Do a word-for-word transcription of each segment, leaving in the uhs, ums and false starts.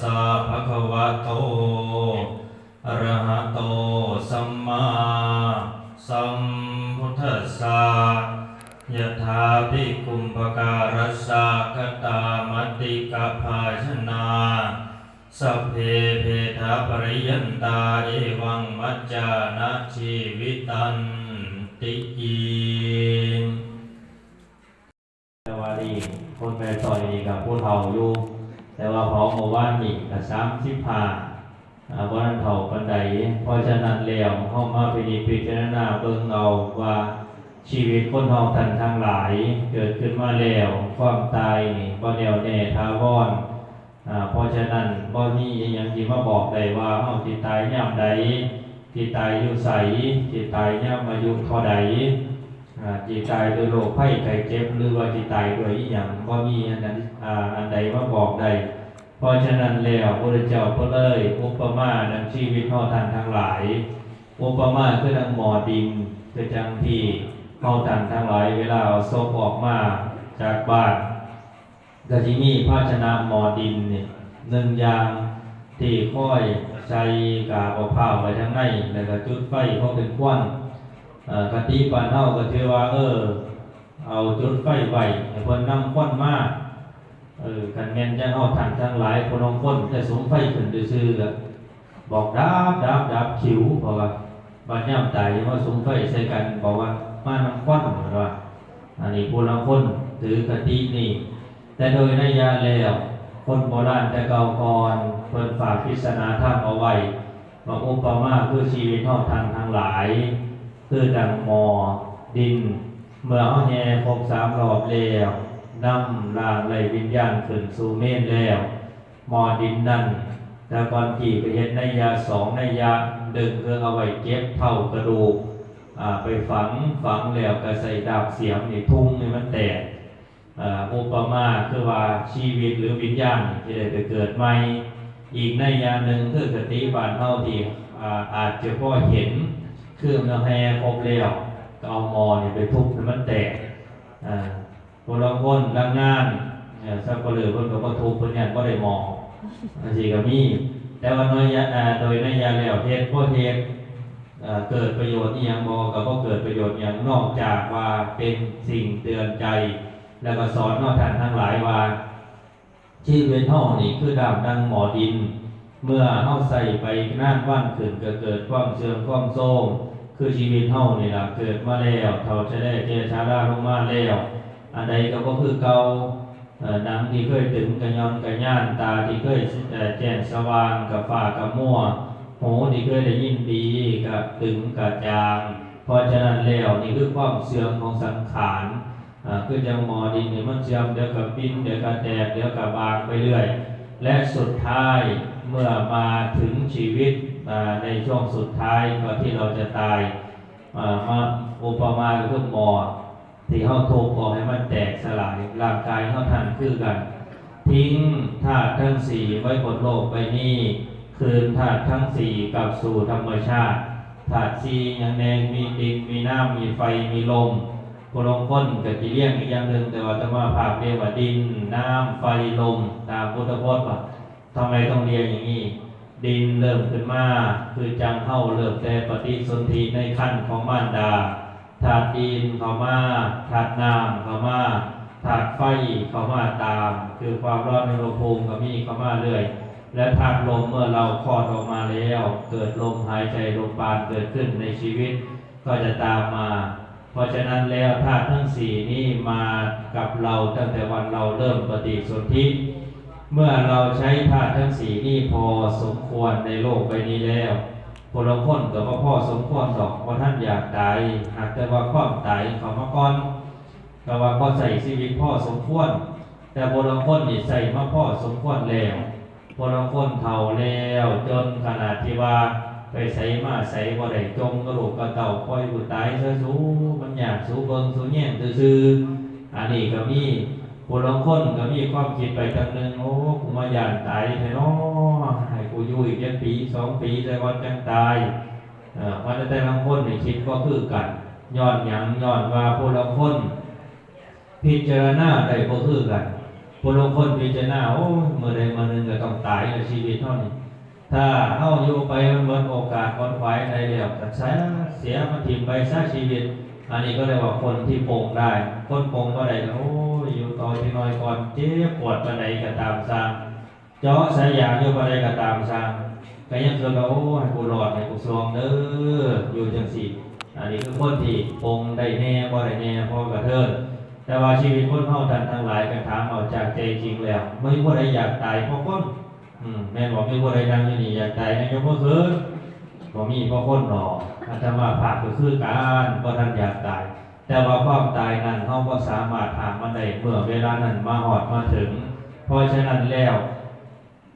สะ ภะคะวะโต อะระหะโต สัมมาสัมพุทธัสสะ ยะถาภิกขุมปะการัสสะ กะตามะติกะภาชนะ สัพเพ เภทะ ปะริยันตา เอวัง มัจจานะ จีวิตันติ อิง แต่ว่านี่คนแม่สร้อยนี่ก็ผู้เฒ่าอยู่ แต่ว่าเผาเมื่อวานนี่ก็สามสิบห้า อ่า บ่ทันเฒ่าปานใด เพราะฉะนั้นแล้วเฮามาพินิจพิจารณาเบิ่งเอาว่าชีวิตคนเฮาท่านทั้งหลายเกิดขึ้นมาแล้ว ความตายนี่บ่แน่วแน่ถาวร อ่า เพราะฉะนั้นบ่มีอิหยังที่มาบอกได้ว่าเฮาสิตายยามใด สิตายอยู่ไส สิตายยามอายุเท่าใด อ่า สิตายด้วยโรคภัยไข้เจ็บ หรือว่าสิตายด้วยอิหยัง บ่มีอันนั้น อ่า อันใดมาบอกได้ เพราะฉะนั้นแล้วพระพุทธเจ้าก็เลยอุปมาดังชีวิตเฮาท่านทั้งหลาย อุปมาคือดังหม้อดิน คือจังที่เฮาท่านทั้งหลายเวลาเอาศพออกมาจากบ้าน ก็สิมีภาชนะหม้อดินนี่หนึ่งอย่างที่คอยใส่กาบมะพร้าวไว้ทางใน แล้วก็จุดไฟพอเป็นควัน เอ่อ คติบ้านเฮาก็ถือว่า เออ เอาจุดไฟไว้ให้เพิ่นนำควันมา เออ คันแม่นจั่งเฮาท่านทั้งหลายผู้ลางคนแต่สุมไฟขึ้นซื่อๆ ก็บอกดับ ดับ ดับ คิว เพราะว่าบัดยามตายมาสุมไฟใส่กัน บอกว่ามานำควัน เพิ่นว่า อันนี้ผู้ลางคนถือคตินี้ แต่โดยนัยยะแล้ว คนโบราณแต่เก่าก่อนเพิ่นฝากปริศนาธรรมเอาไว้ ว่าอุปมาคือชีวิตเฮาท่านทั้งหลาย คือดังหม้อดิน เมื่อเฮาแห่ครบสามรอบแล้ว นำร่างไร้วิญญาณขึ้นสู่เมรุแล้ว หม้อดินนั่น แต่ก่อนกี้ก็เฮ็ดนัยยะสองนัยยะ หนึ่งคือเอาไว้เก็บเถ้ากระดูก อ่า ไปฝัง ฝังแล้วก็ใส่ด้ามเสียมนี่ทุบให้มันแตก เอ่อ อุปมาคือว่าชีวิตหรือวิญญาณนี่สิได้ไปเกิดใหม่ อีกนัยยะหนึ่งคือคติบ้านเฮาที่ อ่า อาจจะพอเห็น คือเฮาแห่ครบแล้ว ก็เอาหม้อนี่ไปทุบให้มันแตก อ่า ผู้ลางคนลางงาน เอ่อ สัปเหร่อเพิ่นก็บ่ทุบ เพิ่นย้านบ่ได้หม้อ จั่งซี้ก็มี แต่ว่าน้อยยะ อ่า โดยนัยยะแล้ว เฮ็ดบ่เฮ็ด เอ่อ เกิดประโยชน์อิหยังบ่ ก็บ่เกิดประโยชน์อิหยัง นอกจากว่าเป็นสิ่งเตือนใจ แล้วก็สอนเฮาท่านทั้งหลายว่า ชีวิตเฮานี่คือด้ามดังหม้อดิน เมื่อเฮาใส่ไปนานวันขึ้นก็เกิดความเสื่อมความโทรม คือชีวิตเฮานี่ล่ะ เกิดมาแล้ว เฒ่าชะแลแก่ชราลงมาแล้ว อันใดก็บ่คือเก่า เอ่อ หนังที่เคยตึงก็หย่อนก็ย่าน ตาที่เคย เอ่อ แจ้งสว่างก็ฟ้าก็มัว หูที่เคยได้ยินดีก็ตึงก็จาง เพราะฉะนั้นแล้วนี่คือความเสื่อมของสังขาร อ่า คือจั่งหม้อดินนี่มันเสื่อม เดี๋ยวก็ปิ้น เดี๋ยวก็แตก เดี๋ยวก็บางไปเรื่อย และสุดท้ายเมื่อมาถึงชีวิต อ่า ในช่วงสุดท้ายก่อนที่เราจะตาย อ่า มาอุปมาก็คือหม้อที่เฮาทุบออกให้มันแตกสลาย ร่างกายเฮาท่านคือกัน ทิ้งธาตุทั้งสี่ไว้บนโลกใบนี้ คืนธาตุทั้งสี่กลับสู่ธรรมชาติ ธาตุสี่หยังแน่ มีดิน มีน้ำ มีไฟ มีลม ผู้ลางคนก็สิเรียกอีกอย่างหนึ่ง แต่ว่าอาตมาภาพเรียกว่าดิน น้ำ ไฟ ลม ตามพุทธพจน์ว่า ทำไมต้องเรียกอย่างนี้ ดินเริ่มขึ้นมา คือจั่งเฮาเริ่มแต่ปฏิสนธิในครรภ์ของมารดา ธาตุดินเข้ามา ธาตุน้ำเข้ามา ธาตุไฟเข้ามาตาม คือความร้อนในอุณหภูมิก็มีเข้ามาเรื่อย และธาตุลมเมื่อเราคลอดออกมาแล้ว เกิดลมหายใจ ลมปราณเกิดขึ้นในชีวิต ก็จะตามมา เพราะฉะนั้นแล้วธาตุทั้งสี่นี้มากับเราตั้งแต่วันเราเริ่มปฏิสนธิ เมื่อเราใช้ธาตุทั้งสี่นี้พอสมควรในโลกใบนี้แล้ว ผู้ลางคนก็บ่พอสมควรดอก บ่ทันอยากตาย หากแต่ว่าความตายเข้ามาก่อน ก็ว่าพอใช้ชีวิตพอสมควร แต่ผู้ลางคนนี่ใช้มาพอสมควรแล้ว ผู้ลางคนเฒ่าแล้ว จนขนาดที่ว่าไปไสมาไสบ่ได้ จ่มกับลูกกับเต้า ปล่อยผู้ตายซะสู มันยากสูเบิ่งสูแยงซื่อๆ อันนี้ก็มี ผู้ลางคนก็มีความคิดไปทางหนึ่ง โอ้ กูมาย้านตายแท้น้อ ให้กูอยู่อีกจักปีสองปีซะก่อนจั่งตาย เอ่อ ว่าแต่ละคนนี่คิดบ่คือกัน ย้อนหยัง ย้อนว่าผู้ลางคนพิจารณาได้บ่คือกัน ผู้ลางคนพิจารณา โอ้ย มื้อใดมื้อหนึ่งก็ต้อง ตายในชีวิตเท่านี้ ถ้าเฮาอยู่ไปมันหมดโอกาสหมดหวายในแล้วก็เสียเสียมาถิ่มไปซะชีวิต อันนี้ก็เรียกว่าคนที่ปลงได้ คนปลงบ่ได้ก็โอ้ยอยู่ต่อที่น้อยก่อน เจ็บปวดปานใดก็ตามซ่าง เจาะสายยางอยู่ปานใดก็ตามซ่าง ก็ยังคิดว่าโอ้ยให้กูรอดให้กูซวงเด้ออยู่จังซี่ อันนี้คือคนที่ปลงได้แน่บ่ได้แน่พอกระเทิน แต่ว่าชีวิตคนเฮาท่านทั้งหลายก็ถามเอาจากใจจริงแล้วบ่มีผู้ใดอยากตายเพราะคน อืมแม่นบ่มีผู้ใดนั่งอยู่นี่อยากตายในยกมือขึ้นบ่มีเพราะคนหนออาตมาภาพก็คือกันบ่ทันอยากตาย แต่ว่าความตายนั้นเฮาบ่สามารถห้ามมันได้เมื่อเวลานั้นมาฮอดมาถึง เพราะฉะนั้นแล้ว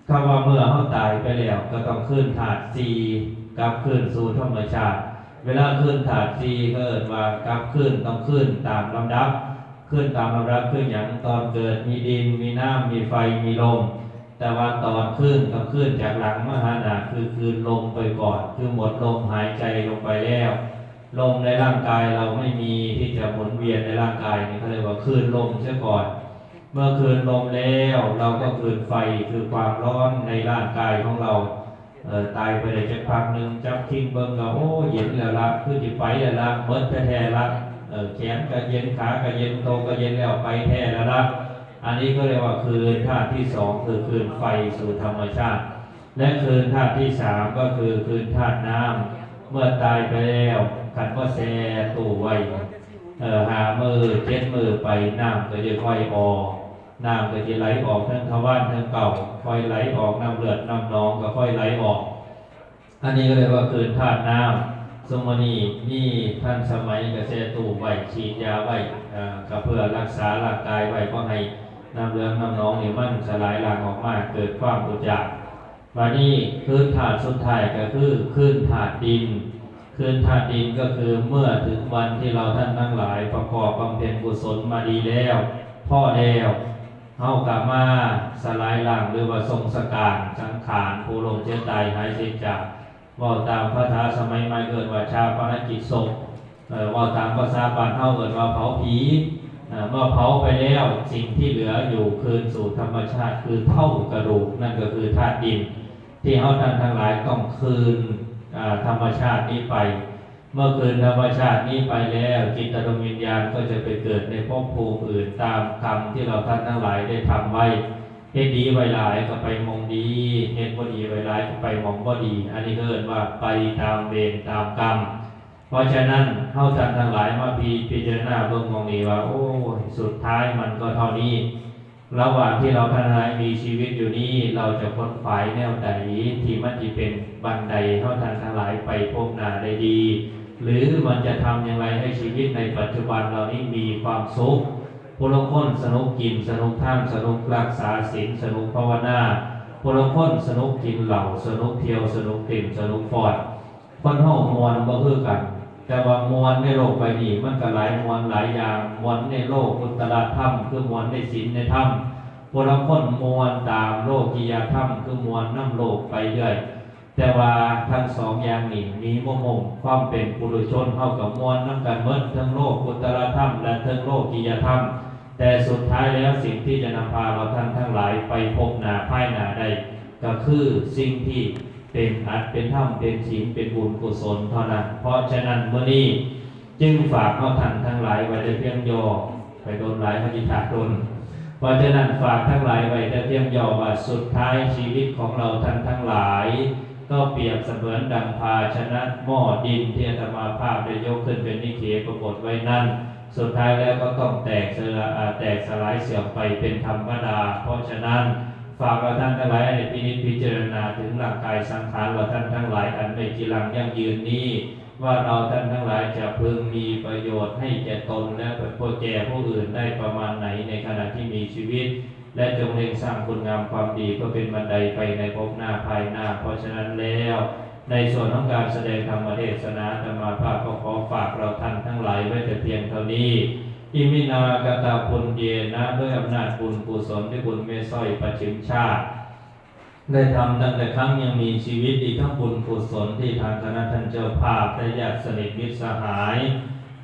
คำว่าเมื่อเฮาตายไปแล้วก็ต้องคืนธาตุสี่กลับคืนสู่ธรรมชาติ เวลาคืนธาตุสี่ก็เอิ้นว่ากลับคืนต้องคืนตามลำดับ คืนตามลำดับคือหยังตอนเกิดมีดินมีน้ำมีไฟมีลม แต่ว่าตอนคืนต้องคืนจากหลังมาหาหน้าคือคืนลมไปก่อน คือหมดลมหายใจลงไปแล้ว ลมในร่างกายเราไม่มีที่จะหมุนเวียนในร่างกายนี่เขาเรียกว่าคืนลมเสียก่อน เมื่อคืนลมแล้วเราก็คืนไฟคือความร้อนในร่างกายของเรา เออตายไปได้จักพักหนึ่งจับคิงเบิ่งก็โอ้เย็นแล้วละคือสิไปแล้วละหมดแท้ๆละเออแขนก็เย็นขาก็เย็นโตก็เย็นแล้วไปแท้แล้วละอันนี้ก็เรียกว่าคืนธาตุที่สองคือคืนไฟสู่ธรรมชาติ และคืนธาตุที่สามก็คือคืนธาตุน้ำเมื่อตายไปแล้วคันว่าแช่ตู้ไว้เออห้ามื้อเจ็ดมื้อไปน้ำก็จะค่อยออก น้ำก็จะไหลออกทั้งทวารทั้งเก้าค่อยไหลออกน้ำเลือดน้ำหนองก็ค่อยไหลออก อันนี้ก็เรียกว่าคืนธาตุน้ำซุมื้อนี้มีทันสมัยก็แช่ตู้ไว้ฉีดยาไว้เอ่อก็เพื่อรักษาร่างกายไว้บ่ให้น้ำเหลืองน้ำหนองนี่มันสลายหลั่งออกมาเกิดความอุจจาระ บัดนี้คืนธาตุสุดท้ายก็คือคืนธาตุดิน คืนธาตุดินก็คือเมื่อถึงวันที่เราท่านทั้งหลายประกอบบำเพ็ญกุศลมาดีแล้วพอแล้วเฮากะมาสลายร่างหรือว่าทรงสการสังขารผู้ล่วงเสียตายหายสิ้นจาก เว้าตามภาษาสมัยใหม่เอิ้นว่าฌาปนกิจศพ เอ่อเว้าตามภาษาบ้านเฮาเอิ้นว่าเผาผี เอ่อเมื่อเผาไปแล้วสิ่งที่เหลืออยู่คืนสู่ธรรมชาติคือเถ้ากระดูกนั่นก็คือธาตุดิน ที่เฮาท่านทั้งหลายต้องคืนอ่าธรรมชาตินี้ไป เมื่อคืนธรรมชาตินี้ไปแล้วจิตดวงวิญญาณก็จะไปเกิดในภพภูมิอื่นตามกรรมที่เราท่านทั้งหลายได้ทำไว้ เฮ็ดดีไว้หลายก็ไปหม่องดี เฮ็ดบ่ดีไว้หลายก็ไปหม่องบ่ดี อันนี้เอิ้นว่าไปตามเวรตามกรรม เพราะฉะนั้นเฮาท่านทั้งหลายมาพิพิจารณาเบิ่งหม่องนี้ว่า โอ้ย สุดท้ายมันก็เท่านี้ ระหว่างที่เราท่านทั้งหลายมีชีวิตอยู่นี้ เราจะขนขวายแนวใดที่มันสิเป็นบันไดเฮาท่านทั้งหลายไปพบหน้าได้ดี หรือมันจะทำอย่างไรให้ชีวิตในปัจจุบันเรานี้มีความสุข ผู้ลางคนสนุกกิน สนุกทาน สนุกรักษาศีล สนุกภาวนา ผู้ลางคนสนุกกินเหล้า สนุกเที่ยว สนุกเต้น สนุกฟ้อน คนเฮาม่วนบ่คือกัน แต่ว่าม่วนในโลกใบนี้มันก็หลายม่วนหลายอย่าง ม่วนในโลกุตตรธรรม คือม่วนในศีลในธรรม ผู้ลางคนม่วนตามโลกิยธรรม คือม่วนนำโลกไปเรื่อย แต่ว่าทั้งสองอย่างนี้มีมุมมองความเป็นปุถุชนเฮาก็ม่วนนำกันหมด ทั้งโลกุตตรธรรมและทั้งโลกิยธรรม แต่สุดท้ายแล้วสิ่งที่จะนำพาเราท่านทั้งหลายไปพบหน้าภายหน้าได้ ก็คือสิ่งที่เป็นอัตเป็นธรรม เป็นศีล เป็นบุญกุศลเท่านั้น เพราะฉะนั้นมื้อนี้จึงฝากเฮาท่านทั้งหลายไว้แต่เพียงย่อ ไปโดนหลายเขาสิถาโดน เพราะฉะนั้นฝากทั้งหลายไว้แต่เพียงย่อว่าสุดท้ายชีวิตของเราท่านทั้งหลาย ก็เปรียบเสมือนดังภาชนะหม้อดินที่อาตมาภาพได้ยกขึ้นเป็นนิเคปปรากฏไว้นั้น สุดท้ายแล้วก็ต้องแตกสลาอ่าแตกสลายเสื่อมไปเป็นธรรมดา เพราะฉะนั้นฝากเราท่านทั้งหลายให้พินิจพิจารณาถึงร่างกายสังขารเราท่านทั้งหลายอันไม่จีรังยั่งยืนนี้ ว่าเราท่านทั้งหลายจะพึงมีประโยชน์ให้แก่ตนและแก่ผู้อื่นได้ประมาณไหนในขณะที่มีชีวิต และจงเร่งสร้างคุณงามความดีเพื่อเป็นบันไดไปในภพหน้าภายหน้า เพราะฉะนั้นแล้ว ในส่วนของการแสดงธรรมเทศนาอาตมาภาพก็ขอฝากเราท่านทั้งหลายไว้แต่เพียงเท่านี้ อิมินากตปุญเยนะ ด้วยอำนาจบุญกุศลที่บุญแม่สร้อยปัจฉิมชาติ ได้ทำตั้งแต่ครั้งยังมีชีวิต อีกทั้งบุญกุศลที่ทางคณะท่านเจ้าภาพและญาติสนิทมิตรสหาย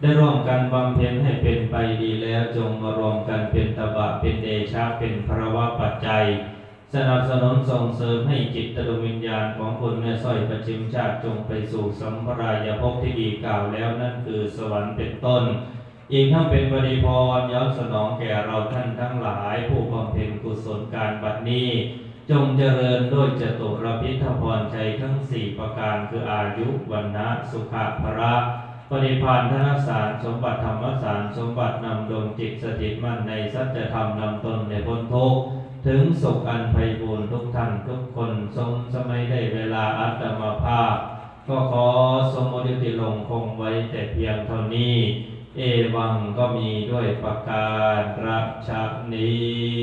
ได้ร่วมกันบำเพ็ญให้เป็นไปดีแล้ว จงมารวมกันเป็นตบะเป็นเดชะเป็นพลวปัจจัย สนับสนุนส่งเสริมให้จิตดวงวิญญาณของคุณแม่สร้อยประชิมชาติจงไปสู่สัมปรายภพที่ดีกล่าวแล้วนั่นคือสวรรค์เป็นต้น อีกทั้งเป็นปริพรย้อนสนองแก่เราท่านทั้งหลายผู้บำเพ็ญกุศลการบัดนี้ จงเจริญด้วยจตุรพิธพรชัยทั้งสี่ประการคืออายุ วรรณะ สุขะ พละ ปริพานธนสารสมบัติธรรมสารสมบัตินำดวงจิตสถิตมั่นในสัจธรรมนำตนในพ้นทุกข์ถึงสุขอันไพบูลย์ทุกท่านทุกคนสมสมัยได้เวลาอัตมาภาพ ก็ขอสมมุติยุติลงคงไว้แต่เพียงเท่านี้ เอวังก็มีด้วยประการฉะนี้